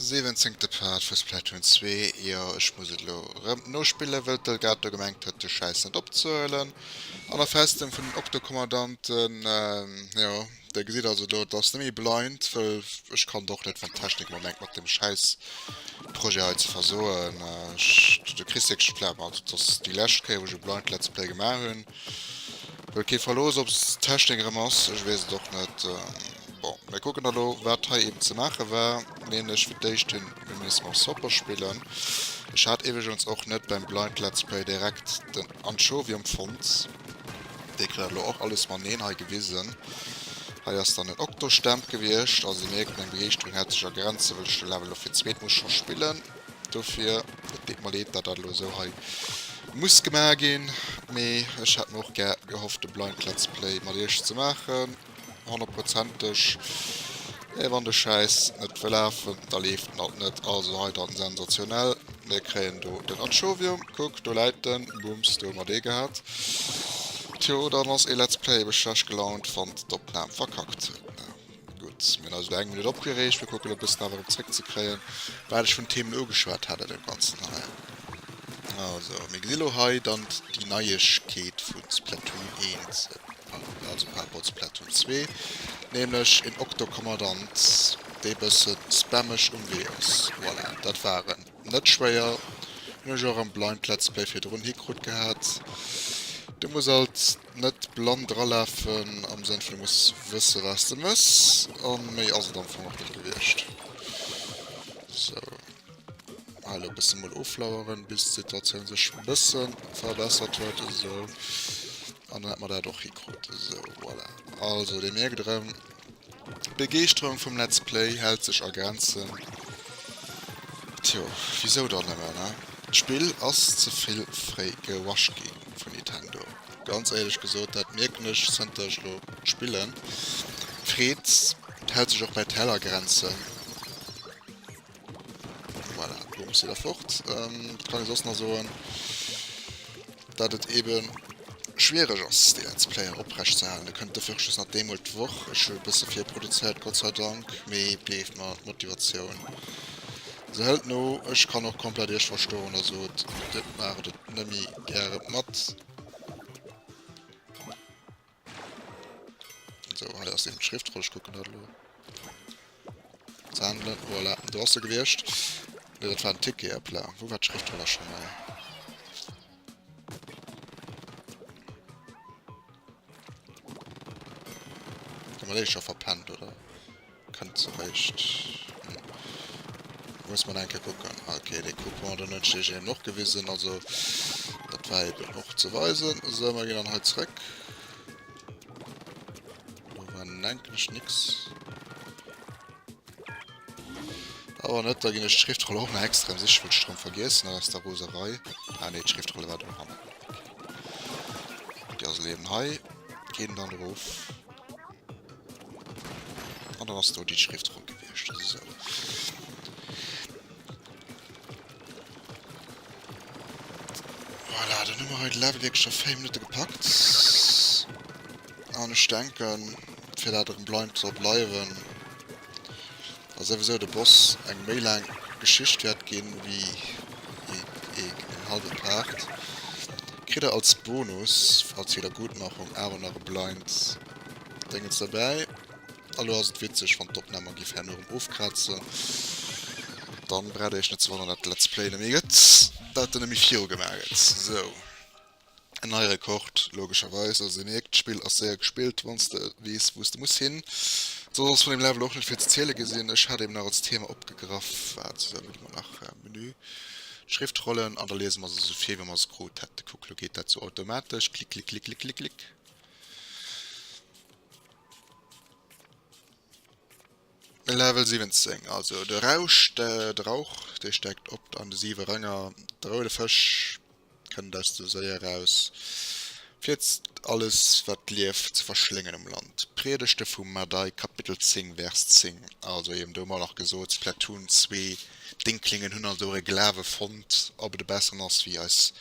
Siwwenzéngte Part vu Splatoon 2. Jo, ech muss et elo erëm nospillen, wëll d'Elgato gemengt huet, de Schäiss net opzehuelen. An der Festung vun den Oktokommandanten, jo, der gesitt also do, et ass net méi blind, wëll ech kann et och net, wann d'Technik mer mengt mat deem Schäiss-Projet hei ze versoen. Ech, du kriss wierklech d'Flemm. Also, et ass déi lescht Kéier, wou ech e Blind Let's Play gemaach hunn. Well kee Verlooss op d'Technik erëm ass, ech weess et och net. Bon, mir kucken da lo wat hei eben ze maache war, nämlech fir d'éischt den Miss Hopper spillen. Ech hat iwwregens och net beim Blind Let's Play direkt den Anchovium fonnt. Dee kritt der lo och alles mateneen hei gewisen. Hei ass dann den Octostamp gewiescht. Also dir mierkt, meng Begeeschterung hält sech a Grenzen, wëll ech de Level lo fir d'zweet Mol scho spillen. Dofir, et deet mer leed, dat dat elo esou hei muss gemaach ginn, mee ech hätt mer och gär gehofft, e Blind Let's Play mat iech ze maachen, honnertprozenteg. Mee wann de Schäiss net wëll lafen, da leeft en alt net. Also hei dann sensationell, mir kréien do den Anchovium, kuck, do läit en, bums, do hu mer dee gehat. Tjo, dann ass ee Let's Play ebe schlecht gelaunt, wann d'Opnam verkackt huet. Gutt, mir hunn eis elo eng Minutt opgereegt. Mir kucken e bëssen awer erëm zréckzekréien, wat ech vun Themen ugeschwat hat an deem Ganzen hei. Also, mir gesi lo hei dann déi Neiegkeet vu Splatoon 1, also par rapport zu Splatoon 2, nämlech en Octokommandant, dee bësse spammeg um Wee ass. Voilà, dat war en. Net schwéier, hunn ech och am Blind Let's Play virdrun hikrut gehat. Du muss alt net blann dralafen, am Sënn vun du muss wësse wat de mëss, an méi ass et am Fong och net gewiescht. Sou, hei elo bësse mol oflaueren bis d'Situatioun sech bësse verbessert huet, esou, an dann hätt mer dat och hikrut. Esou, voilà. Also dir mierkt erëm, D'Begeeschterung vum Let's Play hält sech a Grenzen. Tjo, wisou dann nëmmen, ne? D'Spill ass ze vill fréi gerusht gi vun Nintendo. Ganz éierlech gesot, dat mierken ech zënter ech lo spillen. D'Freed hält sech och bei Tell a Grenzen. Voilà, Bums wieder fort. Ähm, kann ich soss nach soen, dat et eben schwierig ass, déi Let's Player oprecht ze halen. Da kënnt dofir just nach deemol d'Woch. Ech hu e bësse virproduzéiert, Gott sei Dank, mee gleeft mer, d'Motivatioun, se hëlt no. Ech kann och komplett iech verstoen, der sot, dir maacht et nëmme gäre mat. So, hei ass eben d'Schriftroll, ech kucken dat elo ze handelen. Voilà, do ass se gewiescht. Ne, dat war en Ticket, hoppla. Wou war d'Schriftroller schon hei? Hu mer déi scho verpennt, oder? Kënnt se réischt. Hm. Muss man eng Kéier kucken. Ok, dee Coupon, den hunn ech iech eben och gewisen. Also, dat war eben och ze weisen. Sou, mer ginn dann hei zrëck. Do war denken ech nix. Awer net, da ginn ech d'Schriftrolle och nach extra erëm sichen, wëll ech erëm vergiessen hat aus der Roserei. Ah nee, d'Schriftrolle war do hannen. Okay. Déi ass elo eben hei. Ginn dann erof. An dann ass do déi Schriftroll gewiescht. Esou. Voilà, dann hu mer hei de Level wierklech a 4 Minutte gepackt. An ech denken, fir dat erëm blind soll bleiwen, a souwisou de Boss eng méi laang Geschicht wäert ginn wéi een hallwe Part, kritt der als Bonus, als Wiedergutmachung, awer nach e Blind Dingens derbäi. A lo ass et witzeg, wann d'Opnam mer giff herno erëm ofkrazen, dann braucht der iech net ze wonneren, dat de Let's Play net méi gëtt, dat en net méi viru gemaach gëtt. Sou. En neie Rekord, logescherweis. Also dir mierkt, d'Spill ass séier gespillt, wann s de weess, wou s de muss hin. Soss ass vun deem Level och net vill ze ziele gesinn. Ech hat eben nach als Thema opgegraff, wat, wou gi mer nach, Menü, Schriftrollen, an da liese mer se esou vir, wéi mer se krut hätte. Kuck, lo geet dat sou automatesch, klick, klick, klick, klick, klick, klick. Level 17, also de Rausch, de Rauch, dee steigt op an de siwe Rënger. De roude Fësch kënnt aus de Séi eraus, fir alles wat lieft ze verschléngen um Land. Priedegte vum Madai, Kapitel 10, Vers 10. Also eben do hu mer nach gesot, Splatoon 2, d'Inklingen hunn also e Glawe fonnt, ob et e besseren ass wéi eis.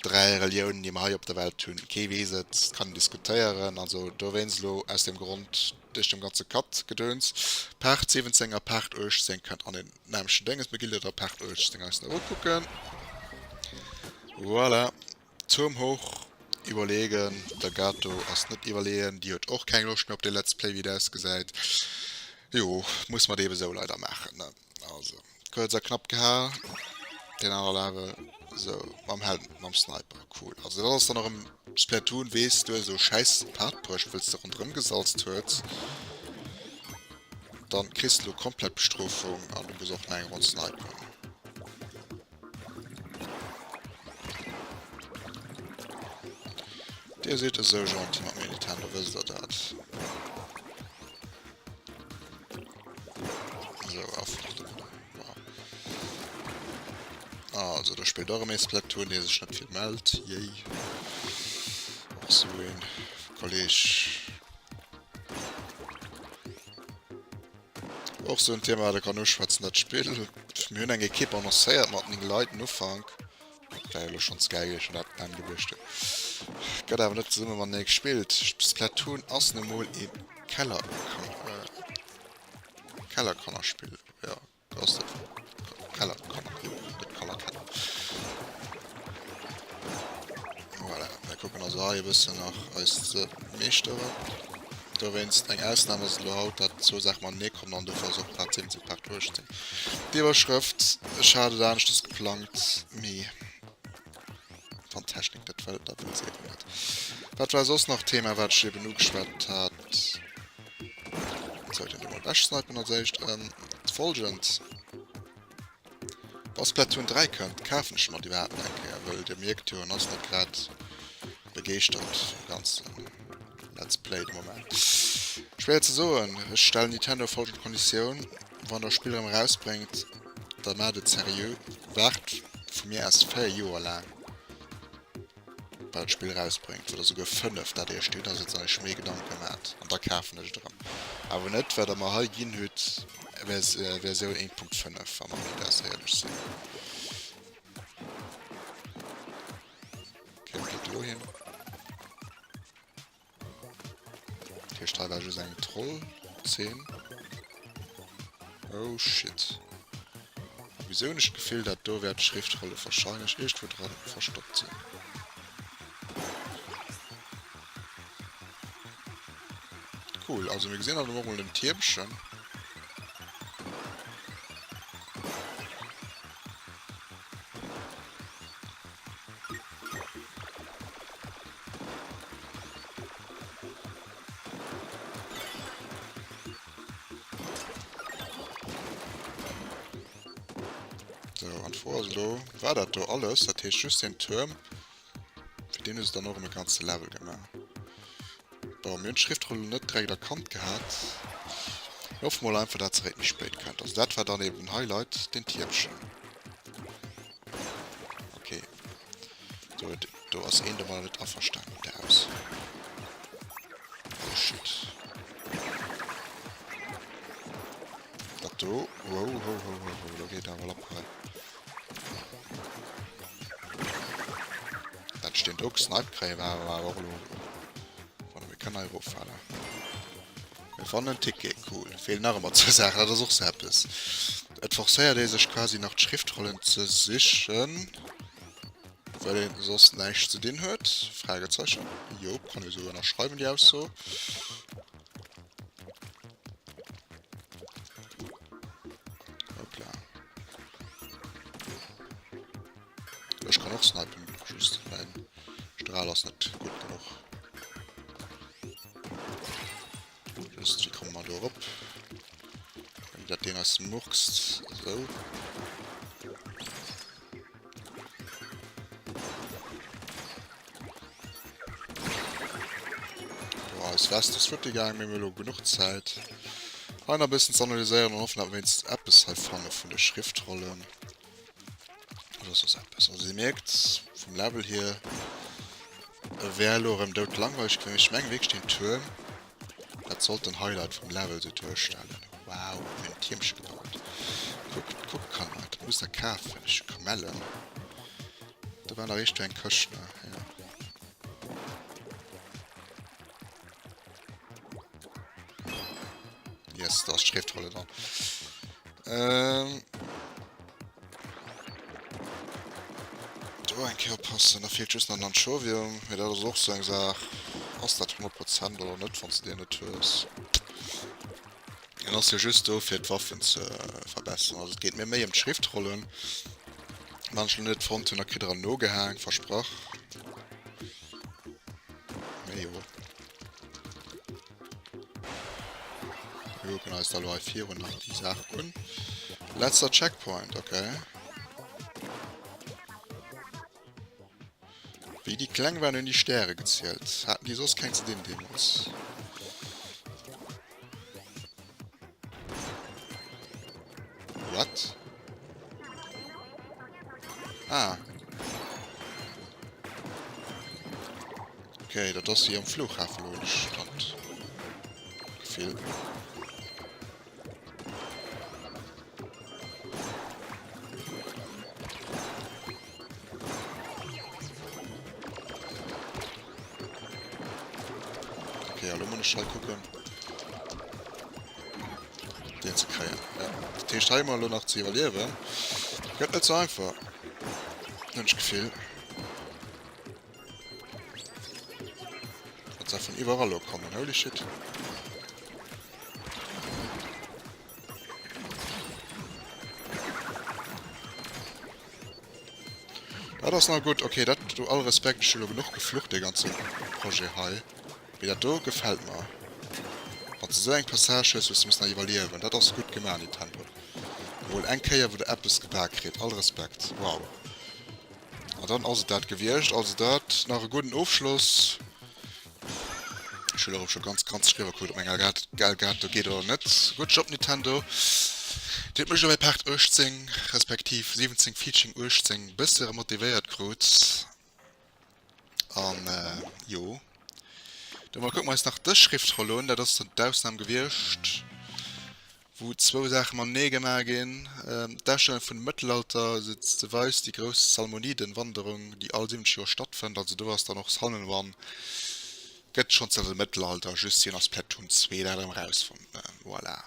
3 Reliounen, déi mer hei op der Welt hunn. Kee weess et, et kann een diskutéieren. Also dowéinst elo aus deem Grond, duerch dem ganze Cut-Gedöns, Part 17 a Part 18 kënnt an den nämlechten Dénges. Mir ginn elo da Part 18 eis nach ukucken. Voilà, Tuerm hoch, iwwerleegen. Der Gato ass net iwwerleeën, déi huet och keng Loscht méi op dee Let's Play, wéi et ausgesäit. Jo, muss mer et eebe sou leider maachen, ne? Also, kuerz a knapp gehal. Den aner Level, sou, mam Helm, mam Sniper, cool. Also dat ass dann erëm Splatoon, weess du, esou schäiss Part bruecht, wëlls de ronderëm gesalzt huet. Dann kriss de lo komplett Bestrofung an du muss och nach eng Ronn snipen. Dir sidd esou gentil mat mir, Nintendo, wësst der dat? So, auf. Wow. Also, da spillt och erëm ee Splatoon, dee sech net vill mellt. Yay. Och sou een Kolleg. Och sou en Thema, wat ee kann uschwätzen, dat Spill. Mir hunn eng Ekipp annoncéiert mat 9 Leit den Ufank. Dat war jo elo schonns gäil, wéi ech schon dat Enn geduecht hunn. Gëtt awer net zesumme matenee gespillt. Splatoon ass nu mol ee Keller, Kellerkannerspill. Jo, ass dat Kellerkanner, jo, net Kallerkeller. Voilà, mir kucken also hei e bëssen nach eis ze meeschteren. Dowéinst eng Ausnam ass et elo haut, dat zwou Saache matenee kommen an dofir ass och Part 17, Part 18 d'Iwwerschrëft. Ech hat et aneschters geplangt, mee wann d'Technik dat wëllt, da wëll se eben net. Wat war soss nach Thema, wat ech eben ugeschwat hat? Sollt een do mol ewechsnipen als éischt. Folgend. Wa Splatoon 3 kënnt, kafen ech mer déi iwwerhaapt nach eng Kéier, wëll dir mierkt jo, en ass net grad begeeschtert vum ganzen Let's Play de Moment. Schwéier ze soen, ech stellen Nintendo folgend Konditioun, Wann der Spill erëm erausbréngt, da maacht et seriö, waart vu mir aus 4 Joer laang well d'Spill erausbréngt, oder souguer 5, dat Iech steet ass, an Iech méi Gedanke maacht, an da kafen ech et erëm. Awer net wat der mer hei ginn hutt, Versioun 1.5, wa mer emol ganz éierlech sinn. Okay, wou geet elo hin? Dat heescht, hei war just eng Troll-Zeen. Oh shit. Wieso hunn ech d'Gefill, dat do wäert d'Schriftrolle wahrscheinlech iergendwou dran verstoppt sinn. Cool, also mir gesinn dann och mol den Tiermchen. So, an d'Fro ass elo, war dat do alles? Dat heescht just den Tuerm, fir deen hu se dann och e ganze Level gemaach. Bon, mir hunn d'Schriftroll net direkt erkannt gehat. Mir hoffe mol einfach, dat se réit méi spéit kënnt. Also dat war dann eben den Highlight, den Tiermchen. Okay. Do, do ass een domadder net averstanen mat der Ausso. Oh shit. Dat do. Wow, ho, ho, ho, ho, do geet awer lapp hei. Dat ech den do gesniped kréien, war awer och elo. Voilà, mir kënnen hei eroffalen. Mir fannen en Ticket, cool. Feelen nach ëmmer zwou Saachen, dat ass och sou eppes. Et forcéiert ee sech quasi nach d'Schriftrollen ze sichen, well een soss näischt ze dinn huet? Fragezeichen. Jo, kann ee sou ënnerschreiwen déi Ausso. Hoppla. Ech kann och snipen, just mäin Strahl ass net gutt genuch. Just, wéi komme mer do erop? Wenn dat deen eis murkst. Esou. Boah, eis West ass futti gaang, mir hu elo genuch Zäit hei nach e bëssen ze analyséieren an hoffen, dat mer wéinstens eppes hei fanne vun de Schriftrollen. Oder soss eppes. Also dir mierkt, vum Level hier wär elo erëm dout langweileg gewesen. Ech mengen wierklech den Tuerm, dat sollt den Highlight vum Level sou duerstellen. Wow, mir hunn en Tiermche gebaut. Kuckt, kuckt Kanner, dat musst der kafen. Ech hu Kamellen. Do war nach iergendwou eng Këscht, ne? Jo. Yes, da ass d'Schréftrolle dran. Ähm. Do eng Kéier oppassen, da feelt just nach den Anchovium. Mee dat ass och sou eng Saach. Ass dat 100 Prozent oder net, wann s de deen net hues? En ass jo just do fir d'Waffen ze verbessern. Also et geet mir méi ëm d'Schriftrollen. Wann ech lo net fonnt hunn, da kritt der en nogehaang, versprach. Mee jo. Mir kucken eis da lo hei virun nach déi Saach un. Letzter Checkpoint, okay. Wéi déi kleng waren hunn déi Stäre gezielt. Haten déi soss keng ze dinn deemools? What? Ah. Okay, dat ass wéi am Flughafen elo hunn ech dann d'Gefill. Okay, hallo muss ich halt gucken. Den ze kréien. Ja. Dat heescht hei mal lo nach ze iwwerliewen. Gëtt net so einfach. Hunn ech Gefill. Dat se vun iwwerall lo kommen. Holy shit. Dat ass nach gutt. Okay, dat do all Respekt. Ech hu lo genuch geflucht dee ganze Projet hei. Mee dat do gefält mer. Wann s de esou eng Passage hues, wou s de muss nach iwwerliewen. Dat ass gutt gemaach, Nintendo. Mol eng Kéier, wou der eppes gebak kritt. All Respekt. Wow. An dann ass et dat gewiescht. Also dat nach e gudden Ofschloss. Ech hu elo scho ganz granzeg riwwer kuckt, ob meng Elgato geet oder net. Gutt Job Nintendo. Dir hutt mech elo bei Part 18, respektiv 17 featuring 18 bësse remotivéiert krut. An jo. Domat kucke mer eis nach dës Schriftroll un. Dat ass dann d'Ausnam gewiescht, wou zwou Saache matenee gemaach ginn. D'Darstellung vun dem Mëttelalter, se se weist déi grouss Salmonidenwanderung, déi all 70 Joer stattfënnt. Also do ass dann och Salmon Run, gëtt schonn zanter dem Mëttelalter, just hien ass Splatoon 2 dat erëm erausfonnt. Voilà.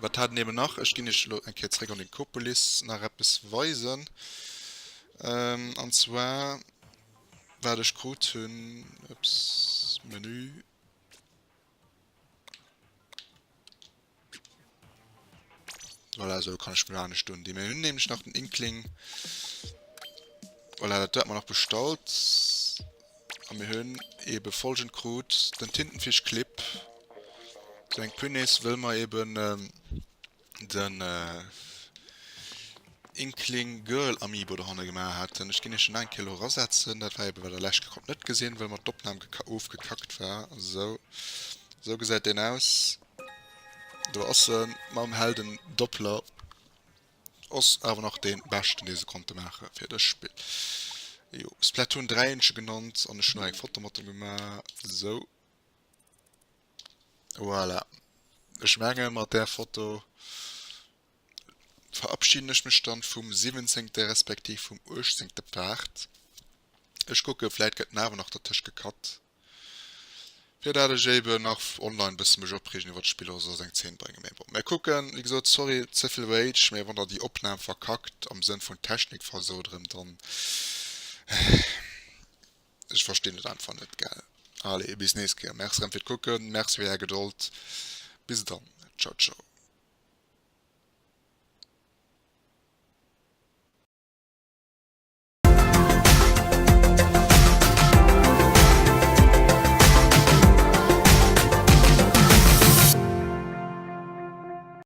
Wat hat en eben nach? Ech ginn iech elo eng Kéier zréck an den Inkopolis nach eppes weisen. An zwar wat ech krut hunn, ups, Menü. Voilà, esou kann ech mir anescht un. Mir hunn nämlech nach den Inkling. Voilà, dat hat mer nach bestallt. A mir hunn ebe folgend krut, den Tintenfisch-Clip. Sou eng Punaise, wëll mer eben den Inkling Girl Amiibo dohanne gemaach haten. Ech ginn iech en eng Kéier elo erasetzen. Dat war eben, wat der lescht Kéier konnt net gesinn, wëll mer d'Opnam ofgekackt war. Sou, sou gesäit deen aus. Do ass en mam Helden Doppler. Ass awer nach dee beschten dee se konnte maache fir dëst Spill. Jo, Splatoon 3 hunn ech e genannt an ech hunn och eng Foto mat em gemaach. Sou. Voilà. Ech menge mat där Foto verabschieden ech mech dann vum 17. respektiv vum 18. Part. Ech kucke vläit gëtt en awer nach dertëscht gecut. Fir dat ech eben nach online bësse mech opreegen iwwert d'Spill oder soss eng Zeen bréngen. Mee bon, mir kucken. Wéi gesot, sorry, ze vill Rage, mee wann der déi Opnahm verkackt am Sënn vun Technik versot erëm, dann ech verstinn et einfach net, gell. Allez, bis nächst Kéier. Merci erëm fir d'Kucken, merci fir är Gedold. Bis dann, ciao ciao.